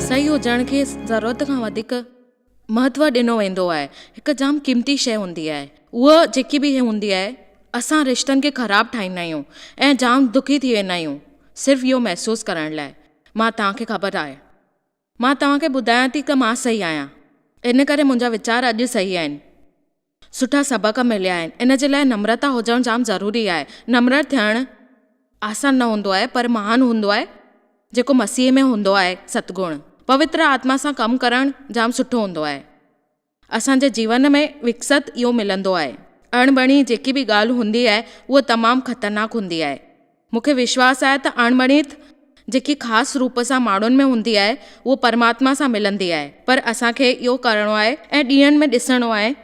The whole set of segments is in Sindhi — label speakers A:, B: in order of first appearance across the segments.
A: صحيح هجڻ کي ضرورت کان وڌيڪ مهتو ڏنو ويندو آهي. هڪ جام قيمتي شيء هوندي آهي. اها جيڪي به هوندي آهي اسان رشتن کي خراب ٺاهيندا آهيون ۽ جام دکي ٿي ويندا آهيون صرف اهو محسوس ڪرڻ لاء مان توهان کي خبر آهي. مان توهان کي ٻڌايان ٿي ته مان صحيح آهيان. ان ڪري منهنجا ويچار اڄ صحيح آهن. سٺا سبق مليا آهن. ان جي لاء نمرتا هجڻ جام ضروري آهي. نمر ٿيڻ آسان نه هوندو آهي پر مهان هوندو آهي جيڪو مسيح ۾ هوندو آهي ستگڻ. پوتر آتما سان ڪم ڪرڻ جام سٺو هوندو آهي. اسان جي جيون ۾ وڪست اهو ملندو آهي. اڻبڻي جيڪي به ڳالهه هوندي آهي اها تمام خطرناڪ هوندي آهي. مون کي وشواس آهي ته اڻبڻيت جيڪي خاص روپ سان ماڻهن ۾ هوندي آهي اهو پرماتما سان ملندي آهي پر اسان کي اهو ڪرڻو آهي ۽ ڏينهن ۾ ڏسڻو آهي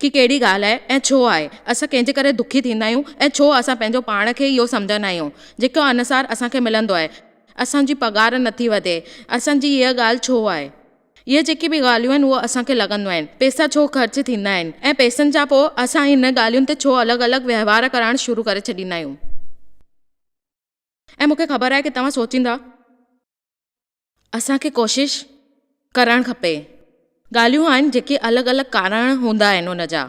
A: ڪي ڪهڙي ڳالهه آهي ۽ ڇو آهي اسان ڪنهن جي ڪري دکي ٿيندا آهيون ۽ ڇو اسان پنهنجو پاڻ کي اهو سمجهندا آهيون جيڪو انوسار اسان کي ملندو آهي اسان جي پگهار نٿي وڌي اسان جي اها ڳالهه ڇو آهي. اهي جيڪي به ڳالهيون آهن اهو اسان کي لڳنديون آهن. پئسا ڇو خرچ ٿيندا آهن ۽ پئسن جا پوء اسان هن ڳالهين تي ڇو الڳ الڳ وهنوار ڪرڻ شروع ڪري ڇڏيندا آهيون. ۽ مون کي خبر آهي ڪي توهان سوچيندا. اسان کي ڪوشش ڪرڻ کپي. ڳالهيون آهن جيڪي الڳ الڳ ڪارڻ هوندا آهن ان جا.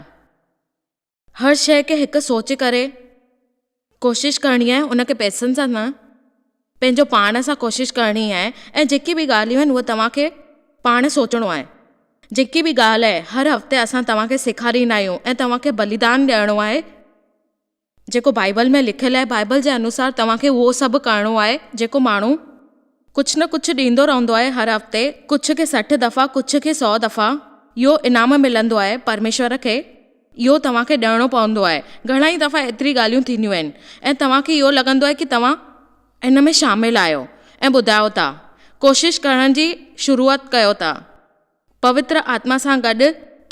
A: هر شيء کي هڪ سوچي ڪري ڪوشش ڪرڻي آهي ان کي پئسن سان نه پنهنجو پاڻ سان ڪوشش ڪرڻي آهي ۽ جيڪي به ڳالهيون آهن اهي توهان کي پاڻ سوچڻو آهي جيڪي به ڳالهه آهي هر هفتي اسان توهان کي سيکاريندا آهيون ۽ توهان کي بليدان ڏيڻو آهي جيڪو بائبل ۾ لکيل آهي بائبل جي انوسار توهان کي اهو سڀ ڪرڻو آهي جيڪو ماڻهو ڪجهه نه ڪجهه ڏيندو رهندو آهي هر هفتي ڪجهه کي 60 دفعا ڪجهه کي سئو دفعا اهو انعام ملندو آهي پرميشور کي اهو توهان کي ڏيڻو پوندو آهي گهڻا ئي دفعا ايتري ڳالهيون ٿينديون آهن ۽ توهان کي اهو لڳندو آهي ڪي توهان ان ۾ شامل آهيو ۽ ٻڌايو ٿا ڪوشش ڪرڻ جي شروعات ڪيو ٿا پوتر آتما سان گڏ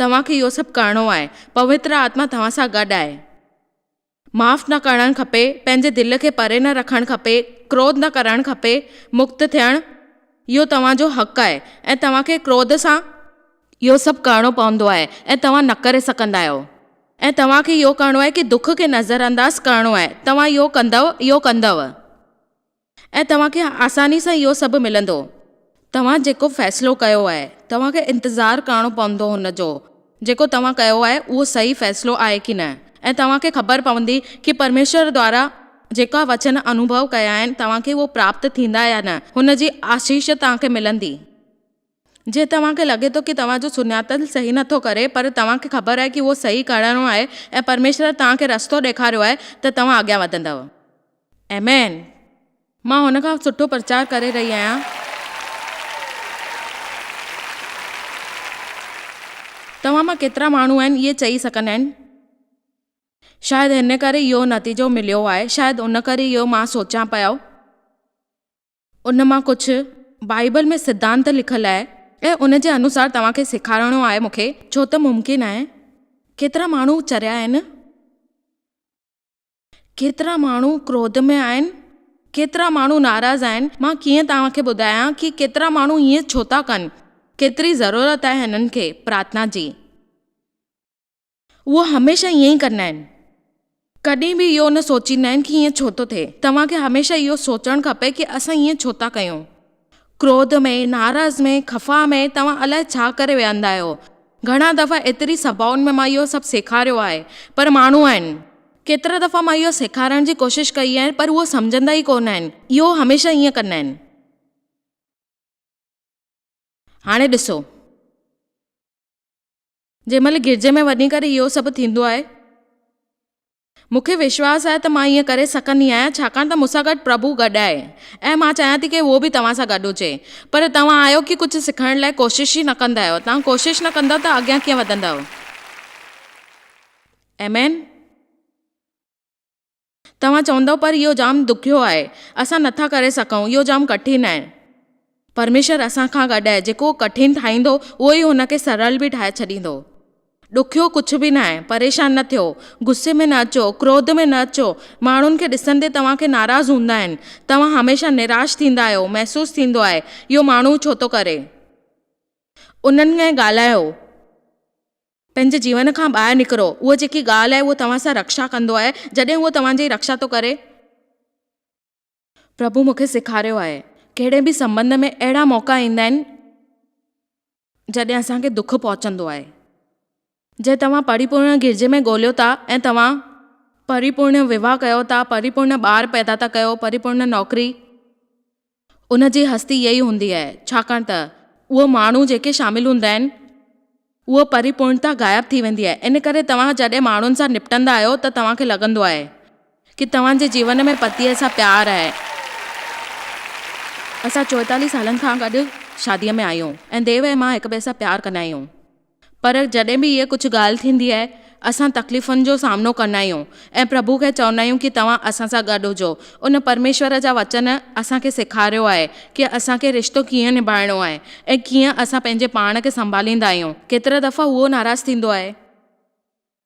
A: توهان کي اهو سڀ ڪرڻو آهي پوتر آتما توهان سان گڏ آهي. معاف نه ڪرڻ کپي، پنهنجي دل کي پري نه رکڻ کپي، ڪروڌ نه ڪرڻ کپي، مڪت ٿيڻ اهو توهان جو حق آهي ۽ توهان کي ڪروڌ سان اهو سڀ ڪرڻو پوندو آهي ۽ توهان نه ڪري سگهندا آهيو ۽ توهان کي اهو ڪرڻو آهي ڪي دک کي نظرانداز ڪرڻو آهي توهان اهو ڪندؤ اهو ڪندؤ. ۽ توهان کي آساني سان اهو سڀ ملندو. توهان جيڪو فيصلو ڪيو آهي، توهان کي انتظار ڪرڻو پوندو هن جو، جيڪو توهان ڪيو آهي اهو صحيح فيصلو آهي ڪي نه ۽ توهان کي خبر پوندي ڪي پرميشور دوارا جيڪا وچن انوڀو ڪيا آهن توهان کي اهو پراپت ٿيندا يا نه، هن جي آشيش توهان کي ملندي. جي توهان کي لڳي ٿو ڪي توهان جو سڃاتل صحيح نٿو ڪري پر توهان کي خبر آهي ڪي اهو صحيح ڪرڻو آهي ۽ پرميشور توهان کي رستو ڏيکاريو آهي ته توهان اڳيان وڌندؤ. آمين. مان هن کان سٺو پرچار ڪري رهي آهيان. توهان مان ڪيترا ماڻهو آهن اهي چئي سگهندا آهن شايد هن ڪري اهو نتيجو مليو آهي شايد ان ڪري اهو مان سوچيان پيو ان مان ڪجهه بائيبل ۾ سڌانت لکيل آهي ۽ ان جي انوسار توهان کي سيکارڻو آهي مون کي ڇو ته ممڪن آهي ڪيترا ماڻهو چريا آهن. ڪيترا ماڻهو ڪروڌ ۾ آهن، ڪيترا ماڻهو ناراض آهن، مان ڪيئن توهان کي ٻڌايان ڪي ڪيترا ماڻهو ائين ڇو ٿا ڪن، ڪيتري ضرورت آهي هنن کي پرارٿنا جي. اهو هميشه ائين ئي ڪندا آهن. ڪڏهن به اهو نه سوچيندا آهن ڪي ائين ڇو ٿو ٿئي. توهان کي هميشه اهو سوچڻ کپي ڪي اسان ائين ڇو ٿا ڪيون. ڪروڌ ۾، ناراض ۾، خفا ۾ توهان الائي ڇا ڪري ويهندا آهيو. گهڻا دفعا ايتري سڀائن ۾ مان اهو سڀ سيکاريو آهي پر ماڻهو آهن. ڪيترا دفعا مان اهو سيکارڻ جي ڪوشش ڪئي آهي پر اهو سمجهندا ئي ڪونه آهن. اهو هميشه ائين ڪندا آهن. هاڻي ڏسو. جنهن مهل گرجي ۾ وڃي ڪري اهو سڀ ٿيندو آهي. مون کي وشواس آهي ته مان ائين ڪري سگهندي آهيان، ڇاڪاڻ ته مون سان گڏ پرڀو گڏ آهي ۽ مان چاهيان ٿي ڪي اهو به توهان سان گڏ هجي. پر توهان آهيو ڪي ڪجهه سکڻ لاء ڪوشش ئي نه ڪندا آهيو. توهان ڪوشش نه ڪندؤ ته اڳيان ڪيئن وڌندؤ؟ آمين. توهان چوندؤ پر اهو جام ڏکيو آهي، اسان نٿا ڪري سگهون، اهو جام ڪٺن آهي. پرميشور اسان کان گڏ آهي، جيڪو ڪٺن ٺاهيندو اهو ئي هن کي سرل به ٺاهي ڇڏيندو. ڏکيو ڪجهه به ناهي، پريشان نه ٿيو، غصي ۾ نه اچو، ڪروڌ ۾ نه اچو، ماڻهن کي ڏسندي توهان کي ناراض هوندا آهن، توهان هميشه نراش ٿيندا آهيو، محسوس ٿيندو آهي، اهو ماڻهو ڇو ٿو ڪري؟ انهن ۾ ڳالهايو. پنهنجي جيون کان ٻاهر نڪرو، اهو جيڪي ڳالهه آهي اهو توهان سان رڪشا ڪندو آهي، جڏهن اهو توهان جي رڪشا ٿو ڪري. پرڀو مون کي سيکاريو آهي. ڪهڙي به سنٻنڌ ۾ اهڙا موقعا ايندا آهن، جڏهن اسان کي دک پهچندو آهي. جي توهان پريپورڻ گرجي ۾ ڳوليو ٿا ۽ توهان پريپورڻ وواهه ڪيو ٿا، پريپورڻ ٻار پيدا ٿا ڪيو، پريپورڻ نوڪري، ان جي هستي اها ئي هوندي آهي، ڇاڪاڻ ته اهو ماڻهو جيڪي شامل هوندا آهن، اهو پريپورڻتا غائب ٿي ويندي آهي. ان ڪري توهان جڏهن ماڻهن سان نپٽندا آهيو ته توهان کي لڳندو آهي ڪي توهان جي جيون ۾ پتيء سان پيار آهي. اسان 44 سالن کان گڏ شاديء ۾ آهيون ۽ ديو ۽ مان هڪ ٻئي سان پيار ڪندا آهيون. پر جڏهن به اهي ڪجهه ڳالهه ٿيندي آهي، اسان تڪليفن جو سامنو ڪندا آهيون ۽ پرڀو کي چوندا آهيون ڪي توهان اسان سان گڏ هجو. ان پرميشور جا وچن اسان کي سيکاريو آهي ڪي اسان کي رشتو ڪيئن نڀائڻو آهي ۽ ڪيئن اسان پنهنجي پاڻ کي سنڀاليندا آهيون. ڪيترا دفعا اهو ناراض ٿيندو آهي.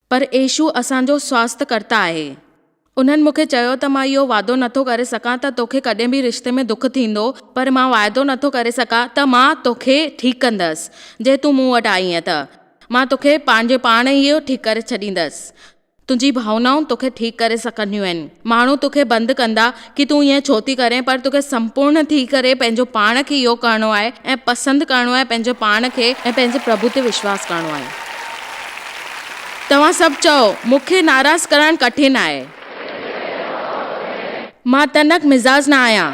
A: پر يسوع اسان جو سواسٿ ڪرتا آهي. انهن مون کي چيو ته مان اهو وعدو نٿو ڪري سگهان ته توکي ڪڏهن به رشتي ۾ دک ٿيندو، پر مان واعدو نٿو ڪري سگهان ته مان توکي ٺيڪ ڪندس، جي تون مون وٽ آئينء ته. مان توکي پنهنجي پاڻ ئي اهو ٺيڪ ڪري ڇڏيندس. تنهنجي ڀاونائون توکي ٺيڪ ڪري سگهنديون آهن. ماڻهو توکي بند ڪندا ڪي تون ائين ڇو ٿي ڪرين، پر توکي سمپورڻ ٿي ڪري پنهنجو پاڻ کي اهو ڪرڻو آهي ۽ پسند ڪرڻو آهي پنهنجو پاڻ کي ۽ پنهنجي پرڀو تي وشواس ڪرڻو آهي. توهان سڀ چئو، مون کي ناراض ڪرڻ ڪٺن آهي. مان تنڪ مزاج نه آهيان.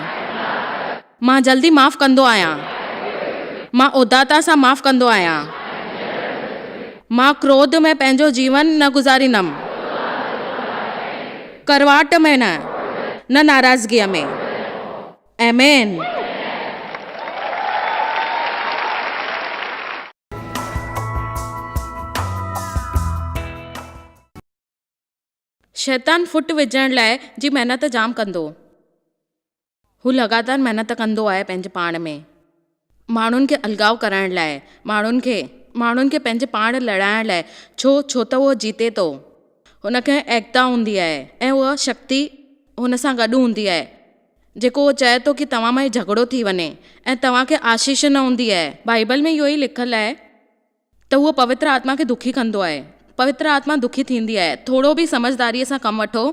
A: مان جلدي معاف ڪندو آهيان. مان ادارتا سان معاف ڪندو آهيان. مان ڪروڌ ۾ پنهنجو جيون نه گذاريندم. ڪڙواٽ ۾ نه، نه ناراضگيء ۾. آمين. شيطان ڦٽ وجهڻ لاء جي محنت جام ڪندو. هو لڳاتار محنت ڪندو آهي پنهنجي پاڻ ۾ ماڻهن کي الڳاء ڪرائڻ لاء، ماڻهن کي ماڻهن کي پنهنجي پاڻ لڙائڻ لاء، ڇو؟ ڇو ته اهو جيتي ٿو. هن کي ايڪتا هوندي آهي ۽ اها شڪتي هن سان گڏ هوندي آهي، جيڪو اهو چئي ٿو ڪي توهان مان جهڳڙو ٿي وڃي ۽ توهان کي آشيش نه هوندي آهي. بائيبل ۾ اهو ئي لکيل آهي ته اهو پوتر آتما کي دکي ڪندو آهي. پوتر آتما دکي ٿيندي آهي. ٿورو به سمجهداريء سان ڪم وٺو.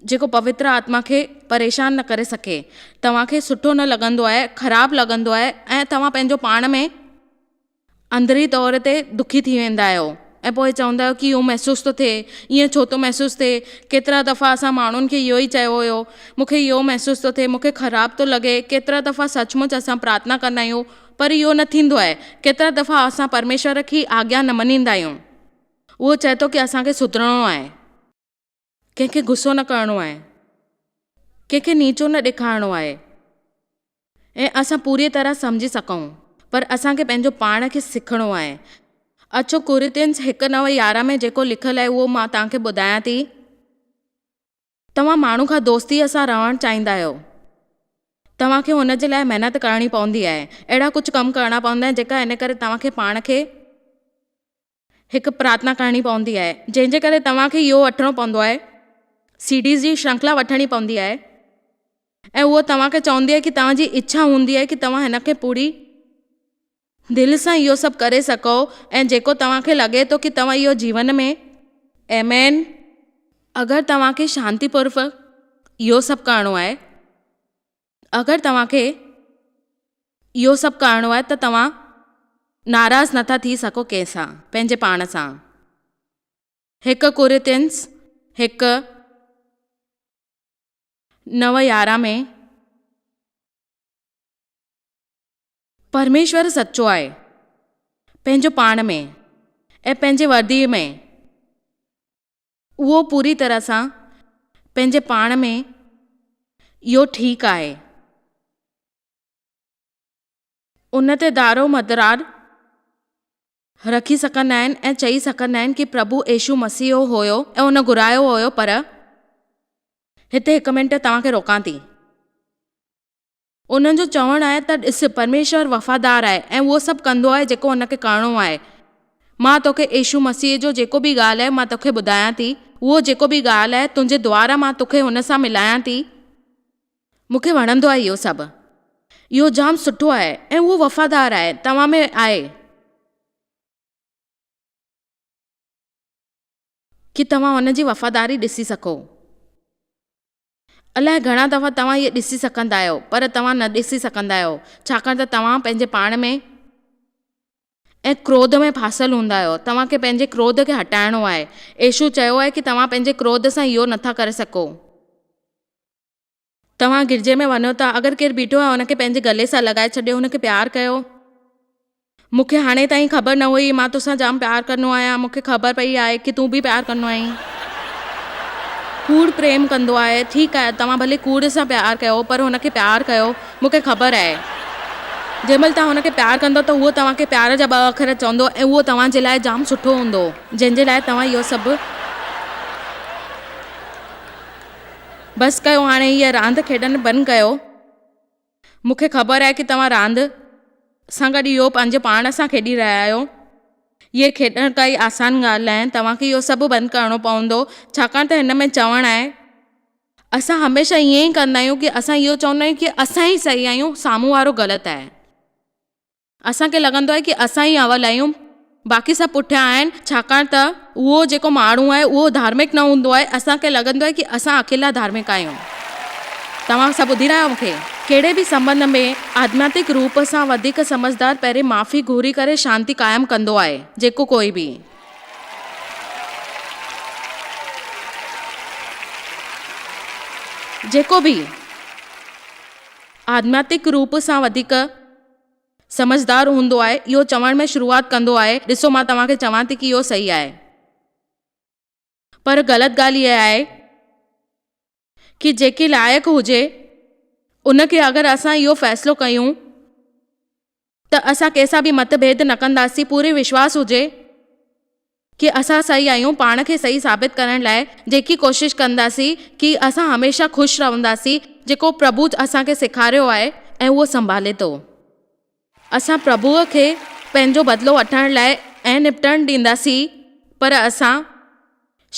A: جيڪو پوتر آتما کي پريشان نه ڪري سگهي. توهان کي سٺو نه لڳندو آهي، خراب لڳندو آهي ۽ توهان پنهنجو پاڻ ۾ اندري طور تي دکي ٿي ويندا آهيو ۽ پوء چوندا آهيو ڪي اهو محسوس ٿو ٿئي، ائين ڇو ٿو محسوس ٿئي؟ ڪيترا دفعا اسان ماڻهن کي اهو ئي چيو هيو، مون کي اهو محسوس ٿو ٿئي، مون کي خراب ٿو لڳي، ڪيترا دفعا سچ مچ اسان پرارٿنا ڪندا آهيون پر اهو نه ٿيندو آهي، ڪيترا دفعا اسان پرميشور کي آگيا نه مڃيندا آهيون. اهو چئي ٿو ڪي اسان کي سڌرڻو آهي. ڪنهن کي غصو نه ڪرڻو آهي، ڪنهن کي نيچو نه ڏيکارڻو آهي ۽ اسان پوريء طرح سمجهي سگهون، پر اسان کي پنهنجو پاڻ کي سکڻو آهي. اچو ڪورنٿينس هڪ نو 11 ۾ جيڪو لکيل آهي اهو مان توهان کي ٻڌايان ٿي. توهان ماڻهو کان دوستيء سان رهڻ چاهيندا آهيو. توهان کي هن جي لاء محنت ڪرڻي پوندي آهي. اهڙا ڪجهه ڪم ڪرڻا پوندا آهن جيڪا ان ڪري توهان کي پاڻ کي هڪ پرارٿنا ڪرڻي پوندي آهي، جنهن جي ڪري توهان کي اهو وٺڻو پوندو آهي، سي ڊيز جي شرنکلا وٺڻي پوندي آهي ۽ اهو توهان کي چوندي آهي ڪي توهان جي اڇا هوندي آهي ڪي توهان هن کي پوري دل سان اهو سڀ ڪري سگهو ۽ جيڪو توهان کي لڳي ٿو ڪي توهان اهو جيون ۾. آمين. اگر توهان کي شانتي پوروڪ اهو سڀ ڪرڻو آهي. اگر توهان کي اهو سڀ ڪرڻو آهي ته توهان ناراض نٿا ٿي سگهو ڪنهن سان، پنهنجي پاڻ سان. هڪ ڪورنٿينس هڪ، نو 11 ۾. پرميشور سچو آهي، پنهنجو پاڻ ۾ ۽ پنهنجي ورديء ۾. اهو پوري طرح سان پنهنجي پاڻ ۾ اهو ٺيڪ آهي. ان تي دارو مدرار رکي سگهندا آهن ۽ چئي سگهندا آهن ڪي پرڀو يسوع مسيح هيو ۽ ان گهرايو هيو پر هتي هڪ منٽ توهان کي روڪان ٿي. انهن جو چوڻ آهي ته ڏس، پرميشور وفادار آهي ۽ اهو سڀ ڪندو آهي جيڪو هن کي ڪرڻو آهي. مان توکي يسوع مسيح جو جيڪو به ڳالهه آهي مان توکي ٻڌايان ٿي. اهو جيڪو به ڳالهه آهي تنهنجي دوارا مان توکي هن سان ملايان ٿي. مون کي وڻندو آهي اهو سڀ. اهو جام سٺو آهي ۽ اهو وفادار آهي. توهان ۾ آهي. ڪي توهان هن جي وفاداري ڏسي سگهو. الائي گهڻا دفعا توهان اهي ڏسي سگهندا آهيو، پر توهان نه ڏسي سگهندا آهيو، ڇاڪاڻ ته توهان پنهنجي پاڻ ۾. ۽ ڪروڌ ۾ ڦاسل هوندا آهيو. توهان کي پنهنجي ڪروڌ کي هٽائڻو آهي. يسوع چيو آهي ڪي توهان پنهنجي ڪروڌ سان اهو نٿا ڪري سگهو. توهان گرجي ۾ وڃو ٿا، اگر ڪير بيٺو آهي ان کي پنهنجي گلي سان لڳائي ڇڏيو، ان کي پيار ڪيو. مون کي هاڻي تائين خبر نه هئي، مان توسان جام پيار ڪندو آهيان، مون کي خبر پئي آهي ڪي تون به پيار ڪندو آهين. ڪوڙ پريم ڪندو آهي، ٺيڪ آهي توهان ڀلي ڪوڙ سان پيار ڪيو پر هن کي پيار ڪيو، مون کي خبر آهي. جنهن مهل توهان هن کي پيار ڪندؤ ته هو توهان کي پيار جا ٻه اکر چوندو ۽ اهو توهان جي لاء جام سٺو هوندو، جنهن جي لاء توهان اهو سڀ. بس ڪيو هاڻي هيء راند کيڏڻ بند ڪيو. مون کي خبر آهي ڪي توهان راند سان گڏ اهو پنهنجي پاڻ سان کيڏي رهيا آهيو. هيء کيڏڻ ڪائي آسان ڳالهه ناهي. توهان کي اهو سڀ بند ڪرڻو پوندو. ڇاڪاڻ ته هن ۾ چوڻ آهي. اسان هميشه ائين ئي ڪندا آهيون ڪي اسان اهو چوندا آهيون ڪي اسان ئي صحيح آهيون سامهون وارو غلط آهي. اسان کي لڳندو آهي ڪي اسان ئي اول آهيون باقي سڀ پٺيان آهن ڇاڪاڻ ته اهو جيڪو ماڻهو آهي اهو ڌارمڪ نه هوندو آهي اسان کي لڳندو آهي ڪي اسان اڪيلا ڌارمڪ آهيون توهان سڀ ٻڌي رهيا آهيو مون کي. ڪهڙي به سنٻنڌ ۾ آڌماتڪ روپ سان وڌيڪ سمجهدار پهرين معافي گهري ڪري شانتي قائم ڪندو آهي جيڪو ڪوئي به. جيڪو به آڌماتڪ روپ سان وڌيڪ سمجهدار هوندو آهي، اهو چوڻ ۾ شروعات ڪندو آهي، ڏسو مان توهان کي چوان ٿي ڪي اهو صحيح آهي. پر غلط ڳالهه اها آهي ڪي جيڪي لائق هجي ان کي اگر اسان اهو فيصلو ڪيون ته اسان ڪنهن سان به مت ڀيد نه ڪنداسين پوري وشواس هجي ڪي اسان صحيح آهيون پاڻ کي صحيح ثابت ڪرڻ لاء جيڪي ڪوشش ڪنداسين ڪي اسان هميشه خوش رهنداسين جيڪو پرڀو اسان کي سيکاريو آهي ۽ اهو سنڀالي ٿو. اسان پرڀوء کي پنهنجو بدلو وٺڻ لاء ۽ نپٽڻ ڏينداسين پر اسان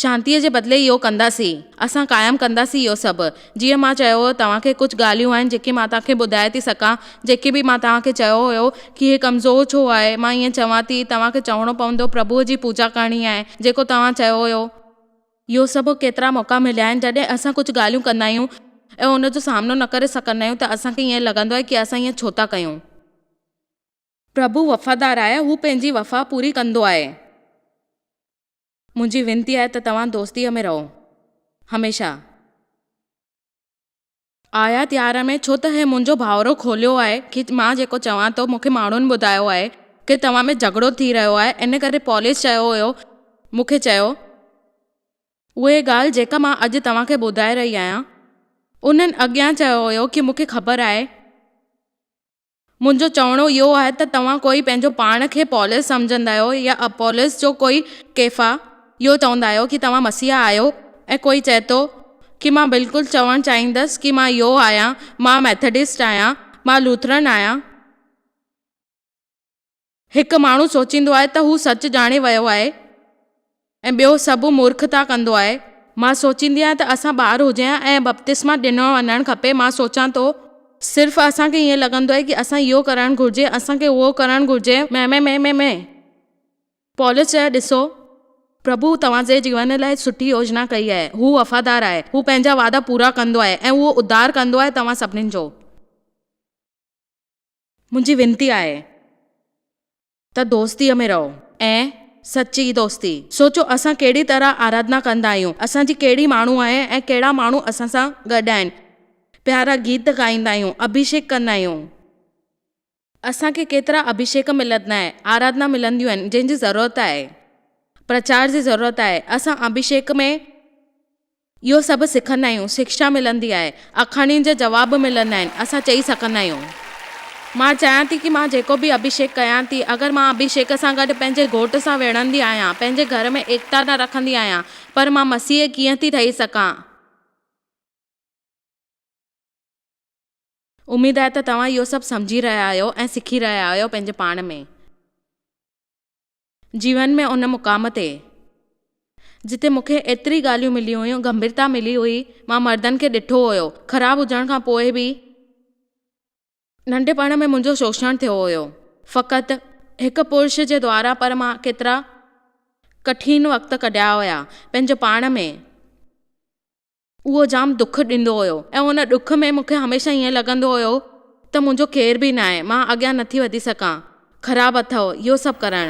A: شانتيء جي بدلي اهو ڪنداسين. اسان قائم ڪنداسين اهو سڀ. جيئن مان چيو هيو توهان کي ڪجهه ڳالهيون آهن جيڪي مان توهان کي ٻڌائي ٿي سگهان جيڪي به مان توهان کي چيو هيو ڪي هي ڪمزور ڇو آهي مان ائين چوان ٿي توهان کي چوڻو پوندو پرڀوء جي پوڄا ڪرڻي آهي جيڪو توهان چيو هيو. اهو سڀ ڪيترا موقعا مليا آهن جڏهن اسان ڪجهه ڳالهيون ڪندا آهيون ۽ ان جو سامنو نه ڪري سگهندا آهيون ته اسان کي ائين لڳندو آهي ڪي اسان ائين ڇو ٿا ڪيون. پرڀو وفادار آهي هو پنهنجي وفا پوري ڪندو آهي. منهنجي وينتي آهي ته توهان دوستيء ۾ رهو هميشه. آيات 11 ۾ ڇو ته هي منهنجو ڀائرو کوليو آهي ڪي مان جيڪو چوان ٿو مون کي ماڻهن ٻڌايو آهي ڪي توهان ۾ جهڳڙو ٿي رهيو آهي ان ڪري پولس چيو هيو مون کي چيو اهي ڳالهه جيڪا مان اڄ توهان کي ٻڌائي رهي آهيان انهن اڳيان چيو هيو ڪي مون کي خبر آهي منهنجو چوڻو اهو آهي ته توهان ڪوئي پنهنجو پاڻ کي پولس سمجهندا آهيو يا اپولس جو ڪوئي ڪيفا اهو چوندا آهيو ڪي توهان مسيح آهيو ۽ ڪوئي چئي ٿو ڪي مان بلڪل چوڻ چاهيندس ڪي مان اهو آهيان مان ميٿڊسٽ آهيان مان لوٿرن آهيان. هڪ ماڻهو سوچيندو آهي ته هو سچ ڄاڻي ويو آهي ۽ ٻيو سڀ مورکتا ڪندو آهي. مان سوچيندي آهيان ته اسان ٻار هجي ها ۽ بپتسما ڏنو وڃڻ کپي. مان سوچان ٿو. صرف اسان کي ائين لڳندو آهي ڪي اسان اهو ڪرڻ گهرجي، اسان کي اهو ڪرڻ گهرجي. ۾ ۾ ۾ ۾ ۾. پولس چيو، ڏسو، پرڀو توهان جي جيون لاء سٺي يوجنا ڪئي آهي. هو وفادار آهي. هو پنهنجا وعدا پورا ڪندو آهي ۽ اهو اڌار ڪندو آهي توهان سڀنين جو. منهنجي وينتي آهي. ته دوستيء ۾ رهو ۽ سچي دوستي. سوچو اسان ڪهڙي طرح آراڌنا ڪندا آهيون، اسان جي ڪهڙي ماڻهو آهي ۽ ڪهڙا ماڻهو اسان سان گڏ آهن. پيارا گيت ڳائيندا آهيون، اڀيشيڪ ڪندا آهيون. اسان کي ڪيترا اڀيشيڪ ملندا آهن، آراڌنا ملنديون آهن، جنهن جي ضرورت آهي. پرچار جي ضرورت آهي. اسان اڀيشيڪ ۾. اهو سڀ سکندا آهيون، شڪشا ملندي آهي، آکاڻين جا جواب ملندا آهن، اسان چئي سگهندا آهيون. مان چاهيان ٿي ڪي مان جيڪو به اڀيشيڪ ڪيان ٿي، اگر مان اڀيشيڪ سان گڏ پنهنجي گهوٽ سان وڙهندي آهيان، پنهنجي گهر ۾ ايڪتا نه رکندي آهيان، پر مان مسيحي ڪيئن ٿي ٺهي سگهان؟ اميد آهي ته توهان اهو سڀ سمجهي رهيا آهيو ۽ سکي رهيا آهيو پنهنجي پاڻ ۾. جيون ۾ ان مقام تي، جتي مون کي ايتري ڳالهيون مليون هيون، گنڀيرتا ملي هئي، مان مردن کي ڏٺو هيو، خراب هجڻ کان پوء به، ننڍپڻ ۾ منهنجو شوشڻ ٿيو هيو، فقط هڪ پرش جي دوارا پر مان ڪيترا ڪٺين وقت ڪڍيا هيا، پنهنجو پاڻ ۾. اهو جام دک ڏيندو هيو ۽ ان ڏک ۾ مون کي هميشه ائين لڳندو هيو ته منهنجو ڪير به ناهي، مان اڳيان نٿي وڌي سگهان. خراب اٿئو اهو سڀ ڪرڻ.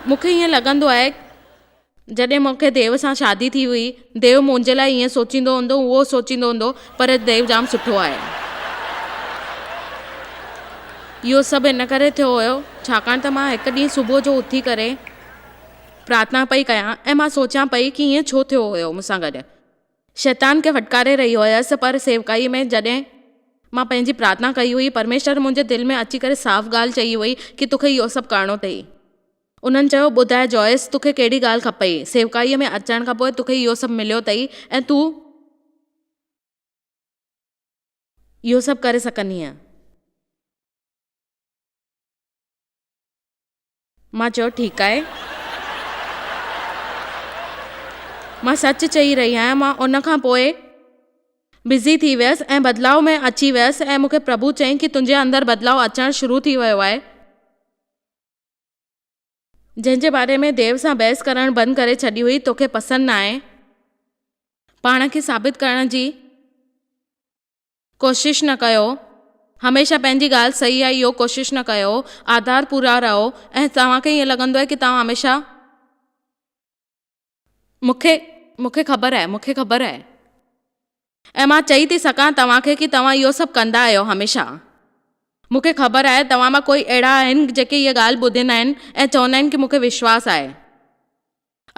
A: مون کي ائين لڳندو آهي جڏهن مون کي ديو سان شادي ٿي هئي، ديو منهنجي لاء ائين سوچيندو هوندو اهو سوچيندو هوندو پر ديو جام سٺو آهي. اهو سڀ ان ڪري ٿيو هيو ڇاڪاڻ ته مان هڪ ڏينهن صبح جو اٿي ڪري پرارٿنا پئي ڪيان ۽ مان سوچيان پئي ڪي ائين ڇو ٿيو هيو مون سان گڏ. شيطان کي ڦٽڪاري رهي هيس پر سيوڪائي ۾ جڏهن مان پنهنجي پرارٿنا ڪئي هئي پرميشور منهنجي دل ۾ اچي ڪري صاف ڳالهه چئي هئي ڪي توکي اهو سڀ ڪرڻو اٿئي. انهن چيو ٻڌاء جوائس توکي ڪهڙي ڳالهه کپئي سيوڪائي ۾ اچڻ کان پوء توکي اهو سڀ مليو اٿئي ۽ تون اهو سڀ ڪري سگهندينء. مان چيو ٺيڪ آهي. مان سچ چئي رهي آهيان مان ان کان پوء بزي ٿي ويس ۽ بدلاء ۾ اچي ويس ۽ مون کي پرڀو چيائين ڪي تنهنجي اندر بدلاء اچڻ شروع ٿي ويو آهي. جنهن جي باري ۾ ديو سان بحث ڪرڻ بند ڪري ڇڏي هئي توکي پسند ناهي پاڻ کي ثابت ڪرڻ جي ڪوشش نه ڪيو، هميشه پنهنجي ڳالهه صحيح آهي اهو ڪوشش نه ڪيو، آڌار پورا رهو ۽ توهان کي ائين لڳندو آهي ڪي توهان هميشه. مون کي مون کي خبر آهي مون کي خبر آهي ۽ مان چئي ٿي سگهان توهان کي ڪي توهان اهو سڀ ڪندا آهيو هميشه مون کي خبر آهي توهان مان ڪوئي اهڙا آهن جيڪي اها ڳالهه ٻڌندا آهن ۽ چوندا آهن ڪي مون کي وشواس آهي.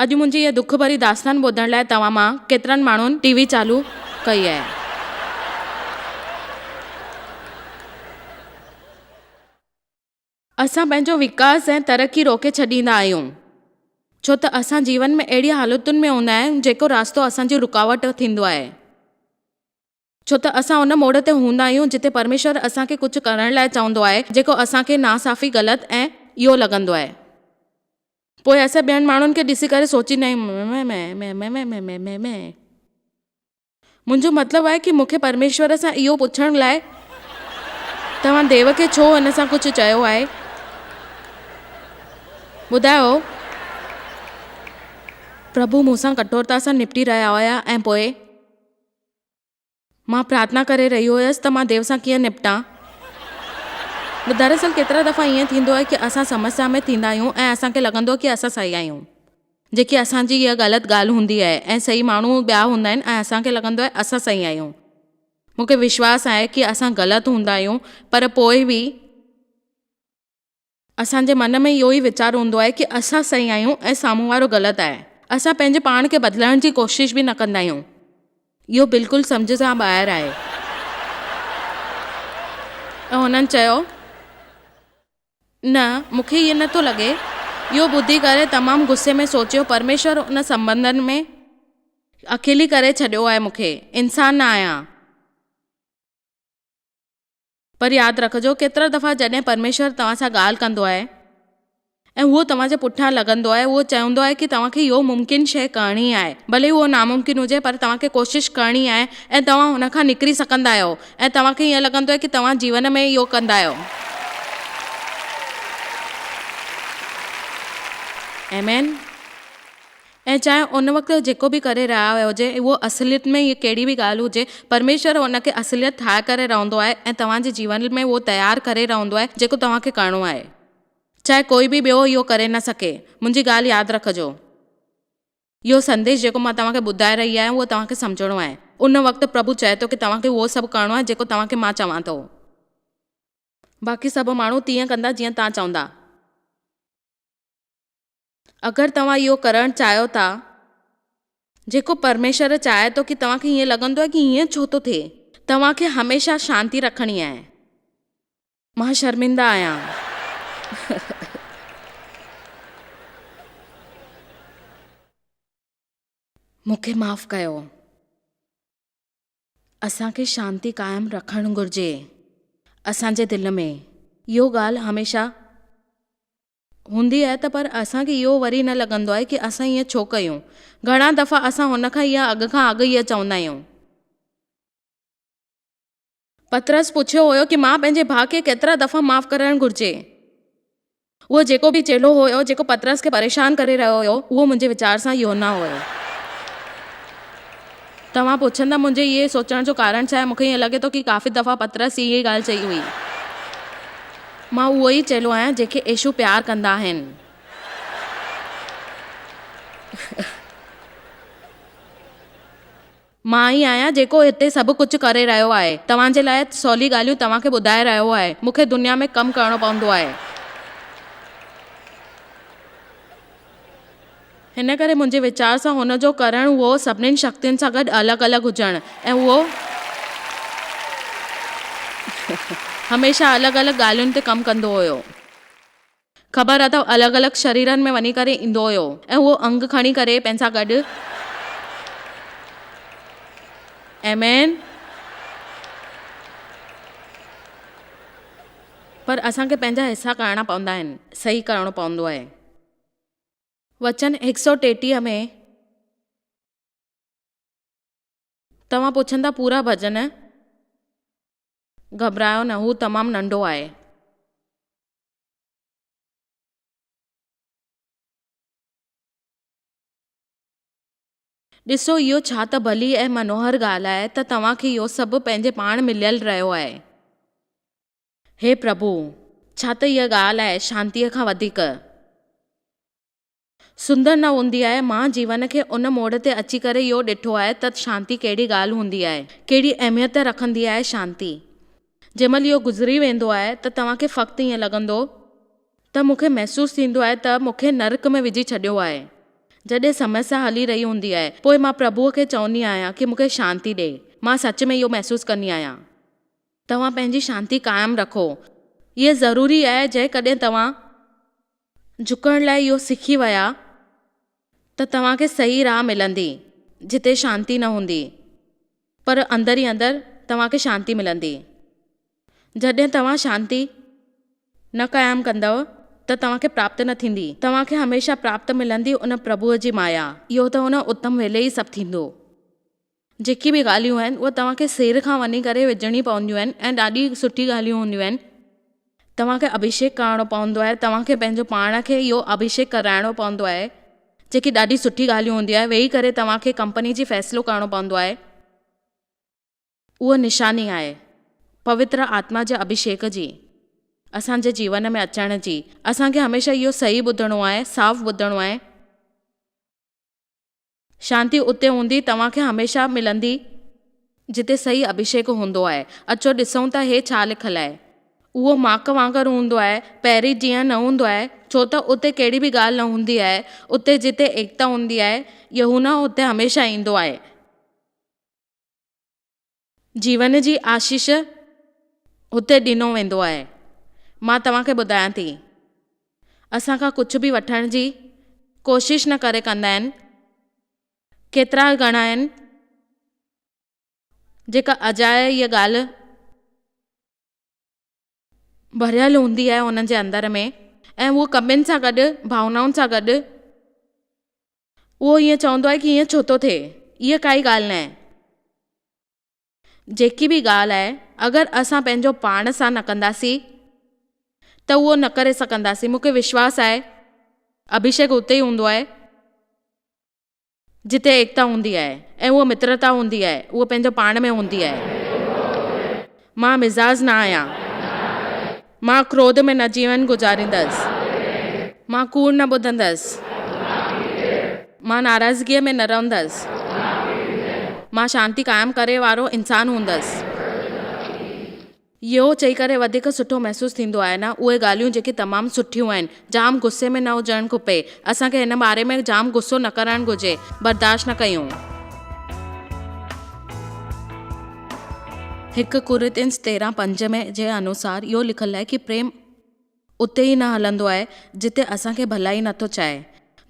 A: اڄ منهنجي هيء دک ڀري داستان ٻڌڻ لاء توهان مان ڪيترن ماڻهن ٽي وي چالو ڪئي آهي. اسان پنهنجو وڪاس ۽ ترقي روڪي ڇڏيندا آهيون، ڇو ته اسان جيون ۾ اهڙي حالتن ۾ هوندا آهيون، جيڪو راستو اسان جي رڪاوٽ ٿيندو آهي. ڇو ته اسان ان موڙ تي هوندا آهيون جتي پرميشور اسان کي ڪجهه ڪرڻ لاء چوندو آهي جيڪو اسان کي ناصافي، غلط ۽ اهو لڳندو آهي. پوء اسان ٻين ماڻهن کي ڏسي ڪري سوچيندا آهيون ممممممممممم. منهنجو مطلب آهي ڪي مون کي پرميشور سان اهو پڇڻ لاء توهان ديو کي ڇو هن سان ڪجهه چيو آهي؟ ٻڌايو. پرڀو مون سان ڪٺورتا سان نپٽي رهيا هيا ۽ پوء. مان پرارٿنا ڪري رهي هيس ته مان ديو سان ڪيئن نپٽان. دراصل ڪيترا دفعا ائين ٿيندو آهي ڪي اسان سمسيا ۾ ٿيندا آهيون ۽ اسان کي لڳندو آهي ڪي اسان صحيح آهيون جيڪي اسان جي اها غلط ڳالهه هوندي آهي ۽ صحيح ماڻهو ٻيا هوندا آهن ۽ اسان کي لڳندو آهي اسان صحيح آهيون. مون کي وشواس آهي ڪي اسان غلط هوندا آهيون پر پوء به. اسان جي من ۾ اهو ئي ويچار هوندو آهي ڪي اسان صحيح آهيون ۽ سامهون وارو غلط آهي. اسان پنهنجي پاڻ کي بدلائڻ جي ڪوشش به نه ڪندا آهيون. اهو بلڪل سمجهه سان ٻاهر آهي. ۽ هنن چيو، نه، مون کي ائين نه ٿو لڳي. اهو ٻڌي ڪري تمام غصي ۾ سوچيو، پرميشور ان سنٻنڌن ۾ اڪيلي ڪري ڇڏيو آهي مون کي. انسان نه آهيان. پر ياد رکجو، ڪيترا دفعا جڏهن پرميشور توهان سان ڳالهه ڪندو آهي ۽ اهو توهان جي پٺيان لڳندو آهي، اهو چوندو آهي ڪي توهان کي اهو ممڪن شيء ڪرڻي آهي، ڀلي اهو ناممڪن هجي پر توهان کي ڪوشش ڪرڻي آهي ۽ توهان هن کان نڪري سگهندا آهيو ۽ توهان کي ائين لڳندو آهي ڪي توهان جيون ۾ اهو ڪندا آهيو. آمين. ۽ چاهي ان وقت جيڪو به ڪري رهيا هجي اهو اصليت ۾ ئي ڪهڙي به ڳالهه هجي پرميشور ان کي اصليت ٺاهي ڪري رهندو آهي ۽ توهان جي جيون ۾ اهو تيار ڪري رهندو آهي جيڪو توهان کي ڪرڻو آهي چاهي ڪوئي به ٻيو اهو ڪري نه سگهي منهنجي ڳالهه ياد رکجو اهو سنديش جيڪو مان توهان کي ٻڌائي رهي آهيان اهو توهان کي سمجهڻو آهي ان وقت پرڀو چئي ٿو ڪي توهان کي اهو سڀ ڪرڻو آهي جيڪو توهان کي مان چوان ٿو باقي سڀ ماڻهو تيئن ڪندا جيئن توهان چوندا. اگر توهان اهو ڪرڻ چاهيو ٿا جيڪو پرميشور چاهي ٿو ڪي توهان کي ائين لڳندو آهي ڪي ائين ڇو ٿو ٿئي توهان کي هميشه شانتي رکڻي آهي. مان شرمنده آهيان. مون کي معاف ڪيو. اسان کي شانتي قائم رکڻ گهرجي اسان جي دل ۾ اهو ڳالهه هميشه. هوندي آهي ته پر اسان کي اهو وري نه لڳندو آهي ڪي اسان ائين ڇو ڪيون. گهڻا دفعا اسان هن کان اها اڳ کان اڳ ئي چوندا آهيون. پطرس پڇيو هيو ڪي مان پنهنجي ڀاء کي ڪيترا دفعا معاف ڪرڻ گهرجي؟ اهو جيڪو به چيلو هيو جيڪو پطرس کي پريشان ڪري رهيو هيو اهو منهنجي ويچار سان يوحنا هيو. توهان پڇندا منهنجي اهي سوچڻ جو ڪارڻ ڇا آهي؟ مون کي ائين لڳي ٿو ڪي ڪافي دفعا پطرس اها ئي ڳالهه چئي هئي. مان اهو ئي چيلو آهيان جنهن کي يسوع پيار ڪندا آهن. مان ئي آهيان جيڪو هتي سڀ ڪجهه ڪري رهيو آهي. توهان جي لاء سولي ڳالهيون توهان کي ٻڌائي رهيو آهي. مون کي دنيا ۾ ڪم ڪرڻو پوندو آهي. هن ڪري منهنجي ويچار سان هن جو ڪرڻ اهو سڀني شڪتين سان گڏ الڳ الڳ هجڻ ۽ اهو هميشه الڳ الڳ ڳالهين تي ڪم ڪندو هيو. خبر اٿو الڳ الڳ شريرن ۾ وڃي ڪري ايندو هيو ۽ اهو انگ کڻي ڪري پنهن سان گڏ آمين. پر اسان کي پنهنجا حصا ڪرڻا پوندا آهن، صحيح ڪرڻو پوندو آهي. وچن هڪ سئو 33 ۾. توهان پڇندا پورا ڀڄن؟ گهٻرايو نه هو تمام ننڍو آهي. ڏسو اهو ڇا ته ڀلي ۽ منوهر ڳالهه آهي ته توهان کي اهو سڀ پنهنجي پاڻ مليل رهيو آهي. هي پرڀو! ڇا ته اها ڳالهه آهي شانتيء کان وڌيڪ. سندر نه هوندي آهي. مان جيون کي ان موڙ تي اچي ڪري اهو ڏٺو آهي ته شانتي ڪهڙي ڳالهه هوندي آهي. ڪهڙي اهميت رکندي آهي شانتي. جنهن مهل اهو گذري ويندو آهي ته توهان کي فقط ائين لڳندو ته مون کي محسوس ٿيندو آهي ته مون کي نرڪ ۾ وجهي ڇڏيو آهي. جڏهن سمسيا هلي رهي هوندي آهي پوء مان پرڀوء کي چوندي آهيان ڪي مون کي شانتي ڏي. مان سچ ۾ اهو محسوس ڪندي آهيان. توهان پنهنجي شانتي قائم رکو. اهي ضروري آهي جيڪڏهن توهان جهڪڻ لاء اهو سکي ويا ته توهان کي صحيح راهه ملندي جتي شانتي نه هوندي پر اندر ئي اندر توهان کي شانتي ملندي. جڏهن توهان شانتي نه قائم ڪندؤ ته توهان کي پراپت نه ٿيندي. توهان کي هميشه پراپت ملندي ان پرڀوء جي مايا. اهو ته ان اتم ويلي ئي سڀ ٿيندو. جيڪي به ڳالهيون آهن اهي توهان کي سير کان وڃي ڪري وجهڻي پونديون آهن ۽ ڏاڍي سٺي ڳالهيون هونديون آهن. توهان کي اڀيشيڪ ڪرڻو پوندو آهي، توهان کي پنهنجو پاڻ کي اهو اڀيشيڪ ڪرائڻو پوندو آهي، جيڪي ڏاڍي سٺي ڳالهيون هونديون آهي، ويهي ڪري توهان کي ڪمپني جي فيصلو ڪرڻو پوندو آهي. اهو نشاني آهي پوتر آتما جي اڀيشيڪ جي اسان جي جيون ۾ اچڻ جي. اسان کي هميشه اهو صحيح ٻڌڻو آهي، صاف ٻڌڻو آهي. شانتي اتي هوندي توهان کي هميشه ملندي جتي صحيح اڀيشيڪ هوندو آهي. اچو ڏسون ته هي ڇا لکيل آهي. اهو ماڪ وانگر هوندو آهي، پهرين جيان نه هوندو آهي، ڇو ته اتي ڪهڙي به ڳالهه نه هوندي آهي. اتي جتي ايڪتا هوندي آهي، يهونا اتي هميشه ايندو آهي. جيون جي آشيش هتي ڏنو ويندو آهي. مان توهان کي ٻڌايان ٿي. اسان کان ڪجهه به وٺڻ جي ڪوشش نه ڪري ڪندا آهن. ڪيترا گهڻا آهن جيڪا اجائي هيء ڳالهه ڀريل هوندي آهي انهن جي اندر ۾ ۽ اهو ڪمين سان گڏ ڀاونائن سان گڏ اهو ائين چوندو آهي ڪي ائين ڇو ٿو ٿئي اها ڪائي ڳالهه ناهي. جيڪي به ڳالهه آهي اگر اسان پنهنجو پاڻ سان نه ڪنداسين ته اهو نه ڪري سگهنداسين مون کي وشواس آهي اڀيشيڪ اتي ئي هوندو آهي جتي ايڪتا هوندي آهي ۽ اهو مترتا هوندي آهي اهو پنهنجو پاڻ ۾ هوندي آهي مان مزاج نه آهيان مان ڪروڌ ۾ نه جيون گذاريندس مان ڪوڙ نه ٻڌندس مان ناراضگيء ۾ نه رهندس مان شانتي قائم ڪري وارو انسان هوندس. اهو چئي ڪري وڌيڪ سٺو محسوس ٿيندو آهي نه اهي ڳالهيون جيڪي تمام سٺيون آهن جام غصي ۾ نه هجڻ کپي اسان کي هن باري ۾ جام غصو نه ڪرڻ گهرجي برداشت نه ڪيون. هڪ ڪورنٿينس 13:5 ۾ جي انوسار اهو لکيل آهي ڪي پريم اتي ئي نه هلندو آهي جتي اسان کي ڀلائي نه ٿو چاهي.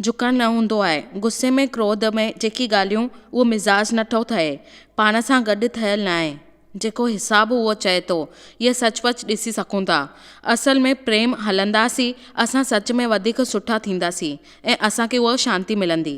A: جهڪڻ نه هوندو آهي. غصي ۾ ڪروڌ ۾ جيڪي ڳالهيون اهو مزاج نه ٿو ٺهي. پاڻ سان گڏ ٺهيل ناهي. جيڪو حساب اهو چئي ٿو. اهي سچ پچ ڏسي سگهون ٿا. اصل ۾ پريم هلنداسين اسان سچ ۾ وڌيڪ سٺا ٿينداسين ۽ اسان کي اهو شانتي ملندي.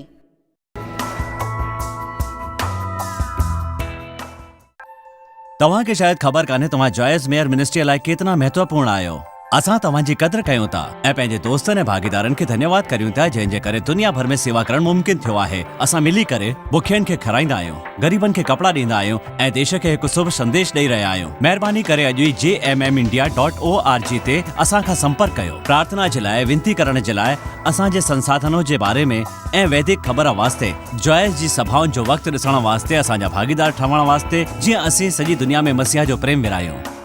B: توهان کي شايد خبر ڪانهي توهان جوائس ميئر منسٽريء لاء ڪيتنا مهتوپورڻ آهيو. اسان توهان جي قدر ڪيون ٿا ۽ پنهنجي دوستن ۽ ڀاڳيدارن کي ڌنيواد ڪريون ٿا جنهن جي ڪري دنيا ڀر ۾ سيوا ڪرڻ ممڪن ٿيو آهي. اسان ملي ڪري بکين کي کارائيندا آهيون، غريبن کي ڪپڙا ڏيندا آهيون ۽ ديش کي هڪ شڀ سنديش ڏئي رهيا آهيون. مهرباني ڪري اڄ ئي J M M India dot O R G تي اسان کان سمپرڪ ڪيو. پرارٿنا جي لاء وينتي ڪرڻ جي لاء اسان جي سنساڌنو جي باري ۾ ۽ ويدڪ خبر واسطي جوائس جي سڀائن جو وقت ڏسڻ واسطي اسان جا ڀاڳيدار ٺهڻ واسطي جيئن اسين سڄي دنيا ۾ مسيح جو پريم ورهايون.